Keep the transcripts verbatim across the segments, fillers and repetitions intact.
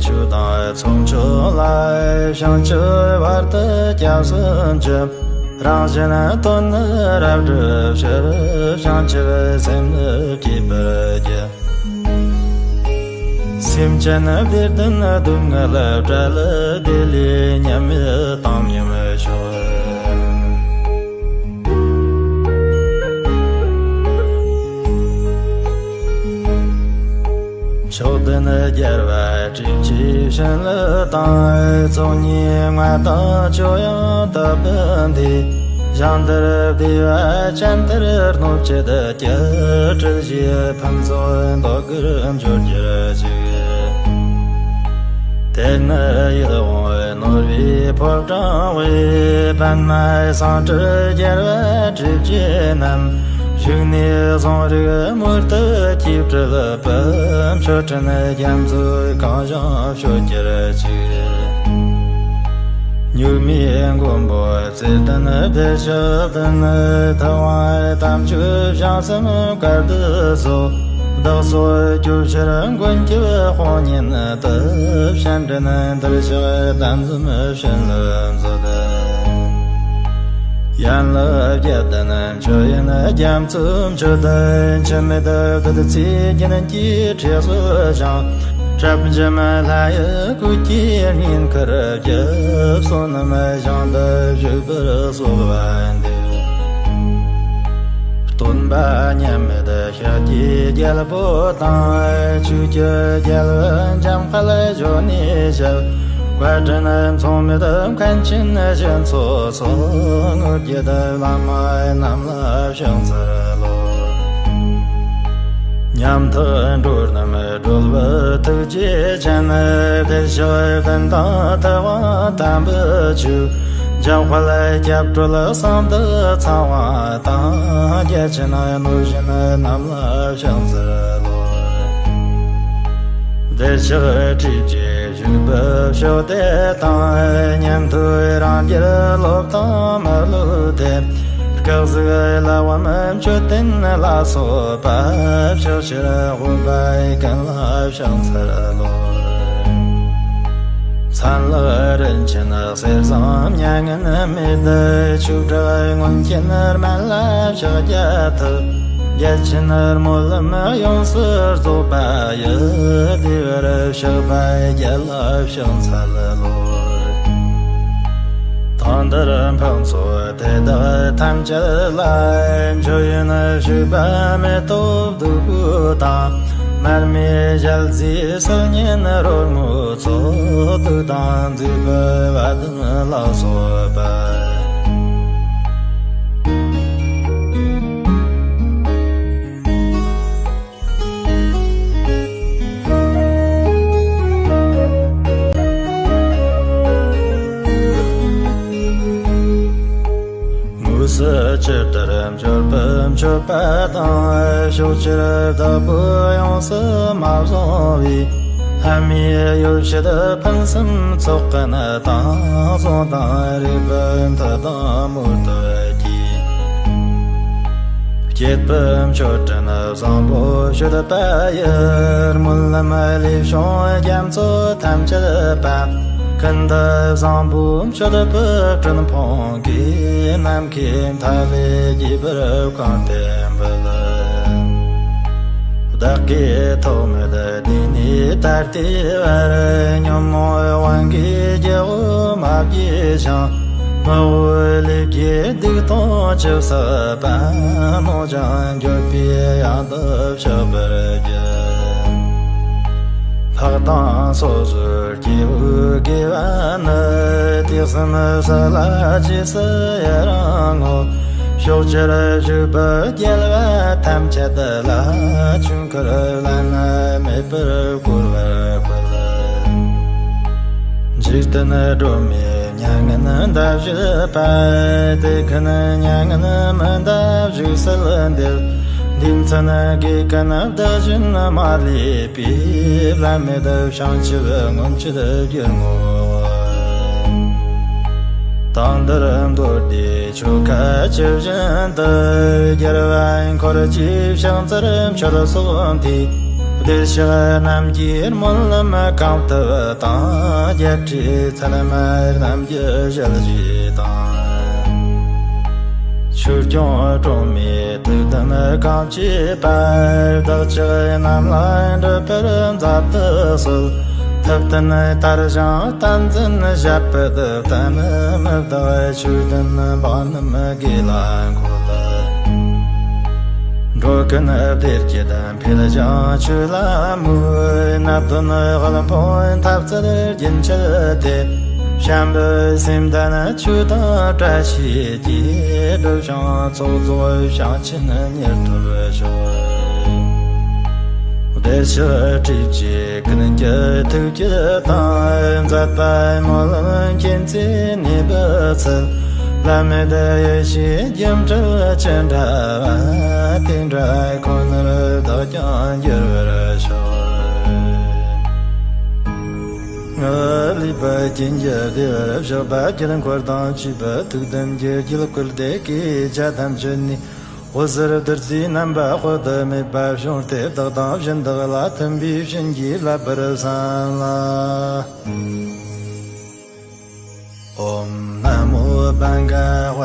ཆོས་དང་ཚོགས་མཆོག་ལ། བྱང་ཆུབ་བར་དུ་སྐྱབས་སུ་མཆི། རང་གཞན་དོན་ནི་རབ་བསྒྲུབ་ཕྱིར། བྱང་ཆུབ་སེམས་ནི་བསྐྱེད་པར་བགྱི། སེམས་ཅན་བདེ་ལྡན་སྡུག་བསྔལ་བྲལ། བདེ་ལེགས་མཉམ་མེད་དང་མཉམ་བཞུགས། མཆོག་ལྡན་རྒྱལ་བ་སྲས་ཀྱི་བྱིན་རླབས་དང་། ཚོགས་གཉིས་མངའ་བདག་ཁྱོད་ཡང་དག་པར་འདུད། ཞིང་དེར་བདེ་བ་ཅན་དེར་སྣོད་བཅུད་སྐྱེ། སྲིད་ཞིའི་ཕུན་ཚོགས་འདོད་དགུར་འབྱོར་གྱུར་ཅིག། དེར་ནི་ཡིད་འོང་ནོར་བུའི་ཕོ་བྲང་བའི། པདྨ་བཟང་དྲི་རྒྱལ་བ་སྲས་བཅས་རྣམས། བཞུགས་གནས་གསུང་རིགས་མྱུར་དུ་སྐྱེ་འཕྲལ་པ། མཆོད་སྤྲིན་རྒྱ་མཚོའི་གང་བཞིན་སྤྱོད་གྱུར་ཅིག། མྱུར་མའི་མགོན་པོ་བརྩེ་ལྡན་བདེ་གཤེགས་ལྡན། ཐུབ་དབང་དམ་ཆོས་ཞིང་གསུམ་བཀའ་བརྒྱད་སོགས། བདག་སོགས་སྐྱོབ་ཕྱིར་མགོན་སྐྱབས་དཔུང་གཉེན་དུ། སྤྱན་འདྲེན་འདིར་གཤེགས་དམ་འཛིན་བྱིན་རླབས་མཛོད། ཡན་ལག་བརྒྱད་ལྡན་མཆོད་ཡོན་རྒྱ་མཚོའི་མཆོད། འཆི་མེད་བདུད་རྩིའི་རྒྱན་གྱིས་བྲིས་སུ་བཞེངས། སྲབ་འཇམ་ལྷ་ཡི་སྐུ་གྱི་བསྙེན་ཁུར་བགྱི། བསོད་ནམས་ཞིང་དུ་བཞུགས་པར་གསོལ་བ་འདེབས། སྟོན་པ་མཉམ་མེད་ཤཱཀྱའི་རྒྱལ་པོ་དང་། ཆོས་ཀྱི་རྒྱལ་པོ་འཇམ་དཔལ་གཞོན་ནུའི་ཞབས། བཀའ་དྲིན་མཚུངས་མེད་མཁན་ཆེན་གཞན་ཚོགས་སོགས། དངོས་བརྒྱད་བླ་མ་རྣམས་ལ་ཕྱག་འཚལ་ལོ། ཉམ་ཐག་འགྲོ་རྣམས་སྒྲོལ་བའི་ཐུགས་རྗེ་ཅན། བདེ་གཤེགས་བདུན་དང་ཐུབ་དབང་དམ་པའི་ཆོས། འཇམ་དཔལ་སྐྱབས་གྲོལ་གསང་བདག་ཚངས་དབང་དང་། རྒྱལ་ཆེན་གནོད་སྦྱིན་རྣམས་ལ་ཕྱག་འཚལ་ལོ། བདེ་གཤེགས་ཁྲོས་ཀྱི་བཞུགས་པའི་ཕྱག་རྟེན་དང་། ཉན་ཐོས་རང་རྒྱལ་སློབ་དང་མི་སློབ་སྟེ། སྐུ་གཟུགས་ཀླུ་འབུམ་མཆོད་རྟེན་ལ་སོགས་པ། ཕྱག་ཕྱིར་དབེན་པའི་ཀུན་ལ་ཕྱག་འཚལ་ལོ། མཚན་ལ་རིན་ཆེན་གསེར་ཟངས་མྱ་ངན་མེད། ཆོས་གྲགས་མངོན་མཁྱེན་སྨན་བླ་ཕྱག་རྒྱ་ཐུབ། རྒྱལ་ཆེན་སྨོན་ལམ་ཡོངས་སུ་རྫོགས་པ་ཡི། བདེ་བར་གཤེགས་པ་རྒྱལ་ལ་ཕྱག་འཚལ་ལོ། ཐང་འདིར་འཕགས་ཚོགས་དེ་དག་ཐམས་ཅད་ལ། མཆོད་ཡོན་བཞུགས་པ་མེ་ཏོག་བདུག་སྤོས་དང་། མར་མེ་ཞལ་ཟས་སིལ་སྙན་རོལ་མོའི་ཚོགས། བདུད་དང་མཛེས་པའི་བ་དན་ལ་སོགས་པ། དངོས་སུ་ཇི་ལྟར་འབྱོར་པའི་མཆོད་པ་དང་། ཕྱོགས་བཅུར་བདག་པོས་ཡོངས་སུ་མ་བཟུང་བའི། ལྷ་མིའི་ཡོ་བྱད་ཕུན་སུམ་ཚོགས་ཀུན་དང་། གསུང་དང་རུས་པའི་མཐུ་དང་མུ་ཏིག་གིས། བསྐྱེད་པའི་མཆོད་སྤྲིན་བཟང་པོ་མཆོད་པ་ཡི། སྨོན་ལམ་ལས་བྱུང་རྒྱ་མཚོ་ཐམས་ཅད་པ། ཀུན་ཏུ་བཟང་པོ་མཆོད་པའི་སྤྲིན་ཕུང་གིས། ནམ་མཁའི་མཐའ་ཀླས་རྒྱས་པར་བཀང་སྟེ་འབུལ། བདག་གིས་ཐོགས་མེད་བསྡུས་ནས་ད་ལྟའི་བར། ཉོན་མོངས་དབང་གིས་རྒྱལ་པོ་མ་བགྱིས་ཤིང་། མི་འོས་ལས་བགྱིས་སྡིག་ལྟུང་ཅི་བསགས་པ། ནོངས་ཀྱང་འགྱོད་པའི་གཡང་དུ་གཤེགས་པར་བགྱི། ལྷག་དང་སོ་སོའི་སྐྱེ་བོའི་དགེ་བ་ནི། དུས་གསུམ་སུ་ལ་རྗེས་སུ་ཡི་རང་ངོ་། ཕྱོགས་བཅུར་བཞུགས་པའི་རྒྱལ་བ་ཐམས་ཅད་ལ། ཆོས་འཁོར་བླ་ན་མེད་པར་བསྐོར་བར་བསྐུལ། འཇིག་རྟེན་སྒྲོན་མེ་མྱ་ངན་འདའ་བཞུད་པ། དེ་ཀུན་མྱ་ངན་མི་འདའ་བཞུགས་གསལ་འདེབས། འདི་མཚན་དགེ་ཀུན་བདག་བཞིན་མ་ལུས་པའི། བླ་མེད་བྱང་ཆུབ་མངོན་སྤྱོད་རྒྱུར་བསྔོ། དང་འདིར་མདོ་སྡེ་ཆོ་ག་ཇི་བཞིན་དུ། རྒྱལ་བ་འཁོར་བཅས་ཕྱག་འཚལ་མཆོད་གསོལ་ཏེ། བདེ་གཤེགས་རྣམས་ཀྱི་སྨོན་ལམ་གང་བཏབ་དང་། བརྒྱད་ཁྲི་ཚད་མེད་རྣམས་ཀྱི་ཞལ་བཞེས་དང་། ཆོས་སྐྱོང་སྒྲོལ་མའི་ཐུགས་དམ་གང་བགྱིས་པ། བདག་ཅག་རྣམས་ལ་འགྲུབ་པར་མཛད་དུ་གསོལ། ཐུབ་བསྟན་དར་ཞིང་བསྟན་འཛིན་ཞབས་པད་བརྟན། མི་བདག་ཆོས་ལྡན་འབངས་རྣམས་དགེ་ལ་འཁོད། འགྲོ་ཀུན་བདེ་སྐྱིད་འཕེལ་ཞིང་ཆོས་ལ་མོས། སྣ་བདུན་དབུལ་ཕོངས་འཐབ་རྩོད་རྒྱུན་ཆད་དེ། བྱམས་པའི་སེམས་ལྡན་ཆོས་དང་བཀྲ་ཤིས་ཀྱིས། བསྒྲུབས་ཤིང་ཚོགས་རྫོགས་ཞིང་ཆེན་མྱུར་ཐོབ་ཤོག། བདེ་གཤེགས་སྤྲུལ་པའི་ཀུན་གྱི་ཐུགས་བསྐྱེད་དང་། མཛད་པ་སྨོན་ལམ་མཁྱེན་བརྩེ་ནུས་པའི་ཚུལ། བླ་མེད་ཡེ་ཤེས་སྒྱུ་འཕྲུལ་ཅི་འདྲ་བ། དེ་འདྲ་ཁོ་ནར་བདག་ཀྱང་འགྱུར་བར་ཤོག། ལུས་པ་ཅན་གྱི་བདེ་བར་གཤེགས་པ། དཀྱིལ་འཁོར་དང་བཅས་པའི་ཐུགས་དམ་གྱི་དཀྱིལ་འཁོར་དེ་གའི་རྒྱ་ཐམས་ཅད་ནས་འོད་ཟེར་བདུད་རྩིའི་རྣམ་པ་དཔག་ཏུ་མེད་པ་བྱུང་སྟེ། བདག་དང་སྦྱིན་བདག་ལ་མཐུན་པའི་བྱིན་གྱིས་བརླབ་པར་བསམ་ལ། ཨོཾ་ན་མོ་བྷ་ག་ཝ་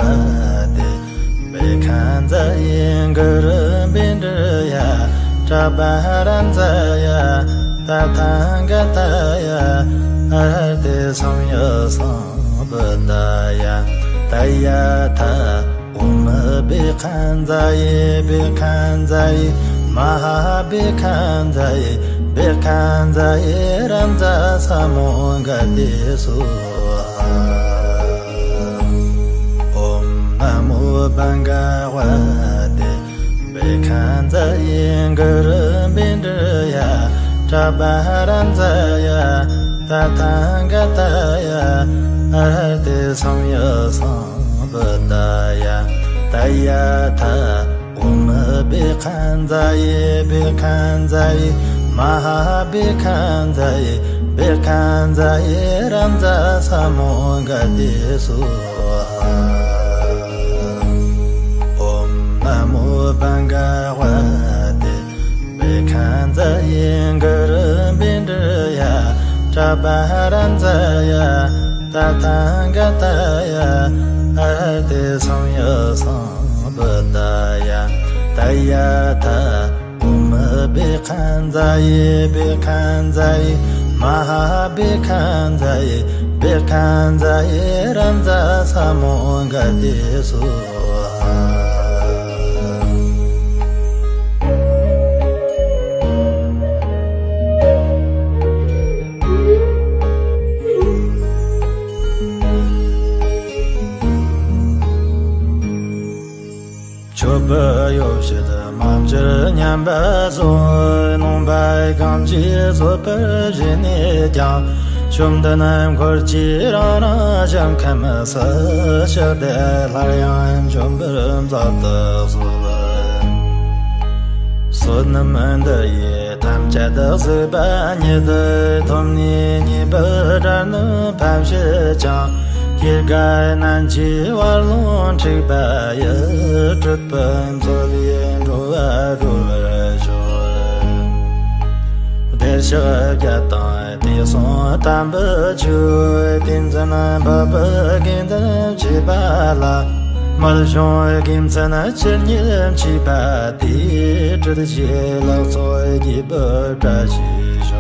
ཏེ། བེ་ཁ་ཛ་ཡེ་གུ་རུ་བེ་ཌཱ་ཡ། ཏ་བ་ར་ཛ་ཡ། ཏ་ཐཱ་ག་ཏ་ཡ། ཨར་ཧ་ཏེ་སམ་ཡོ་སམ་བུདྡྷ་ཡ། ཏ་ཡ་ཐཱ། ཨོཾ་བེ་ཁ་ཛ་ཡེ་བེ་ཁ་ཛ་ཡེ་མ་ཧཱ་བེ་ཁ་ཛ་ཡེ་བེ་ཁ་ཛ་ཡེ་ར་ཛ་ས་མོ་ག་ཏེ་སྭཱ་ཧཱ། ཨོཾ་ན་མོ་བྷ་ག་ཝ་ཏེ། བེ་ཁ་ཛ་ཡེ་གུ་རུ་བེ་ཌཱ་ཡ། ཏ་བ་ར་ཛ་ཡ། ཏ་ཐཱ་ག་ཏ་ཡ། ཨར་ཧ་ཏེ་སམ་ཡོ་སམ་བུདྡྷ་ཡ། ཏ་ཡ་ཐཱ། ཨོཾ་བེ་ཁ་ཛ་ཡེ་བེ་ཁ་ཛ་ཡེ་མ་ཧཱ་བེ་ཁ་ཛ་ཡེ་བེ་ཁ་ཛ་ཡེ་ར་ཛ་ས་མོ་ག་ཏེ་སྭཱ་ཧཱ། ཨོཾ་ན་མོ་བྷ་ག་ཝ་ཏེ། བེ་ཁ་ཛ་ཡེ་གུ་རུ་བེ་ཌཱ་ཡ། ཏ་བ་ར་ཛ་ཡ། ཏ་ཐཱ་ག་ཏ་ཡ། ཨར་ཧ་ཏེ་སམ་ཡོ་སམ་བུདྡྷ་ཡ། ཏ་ཡ་ཐཱ། ཨོཾ་བེ་ཁ་ཛ་ཡེ་བེ་ཁ་ཛ་ཡེ་མ་ཧཱ་བེ་ཁ་ཛ་ཡེ་བེ་ཁ་ཛ་ཡེ་ར་ཛ་ས་མོ་ག་ཏེ་སྭཱ་ཧཱ། མཆོད་པའི་ཡོ་བྱད་མ་བཅོལ་སྙམ་པ་སོགས། ནོངས་པ་གང་བགྱིས་གསོལ་བར་བྱས་ནས་ཀྱང་། བཅོམ་ལྡན་འཁོར་གྱིས་རང་རང་ཞིང་ཁམས་སུ། ཞིང་དེར་སླར་ཡང་འབྱོན་པར་མཛད་དུ་གསོལ། བསོད་ནམས་འདི་ཡིས་ཐམས་ཅད་གཟིགས་པ་ཉིད། ཐོབ་ནས་ཉེས་པའི་དགྲ་རྣམས་ཕམ་བྱེད་ཅིང་། སྐྱེ་རྒ་ན་འཆིའི་བར་ལོངས་འཁྲུགས་པ་ཡི། སྲིད་པའི་མཚོ་ལས་འགྲོ་བ་སྒྲོལ་བར་ཤོག། བདེ་གཤེགས་བརྒྱད་དང་དུས་གསུམ་དམ་པའི་ཆོས། ཏིང་འཛིན་འཕགས་པའི་དགེ་འདུན་བཅས་པ་ལ། དམུལ་ཞིང་དགེ་མཚན་ཇི་སྙེད་མཆིས་པ་དེས། བཀྲ་ཤིས་ལེགས་ཚོགས་རྒྱས་པའི་བཀྲ་ཤིས་ཤོག།